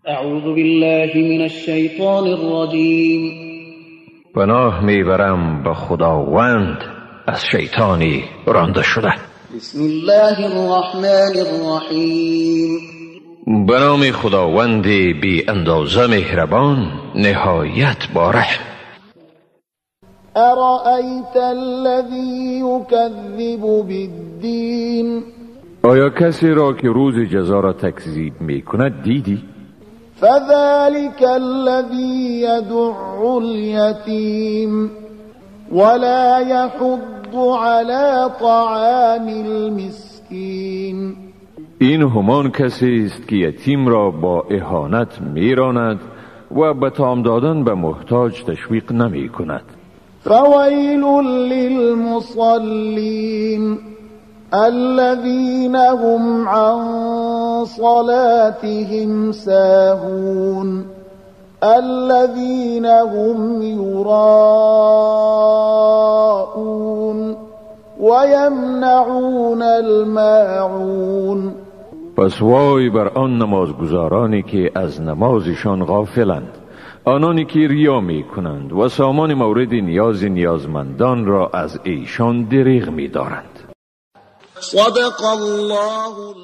اعوذ بالله من الشیطان الرجیم. پناه میبرم به خداوند از شیطانی رانده شده. بسم الله الرحمن الرحیم. به نام خداوند بی اندازه مهربان، نهایت با رحم. ارأیت الذی یکذب بالدین. آیا کسی را که روز جزا را تکذیب می کند دیدی؟ فذلك الذی یدع الیتیم ولا یحض علی طعام المسکین. این همان کسی است که یتیم را با اهانت میراند و به طعام دادن به محتاج تشویق نمی کند. فویل للمصلین الذين هم عن صلاتهم ساهون الذين هم يراءون ويمنعون الماعون. پس وای بر آن نمازگزارانی که از نمازشان غافلند، آنانی که ریا می کنند و سامان مورد نیاز نیازمندان را از ایشان دریغ می دارند. صدق الله.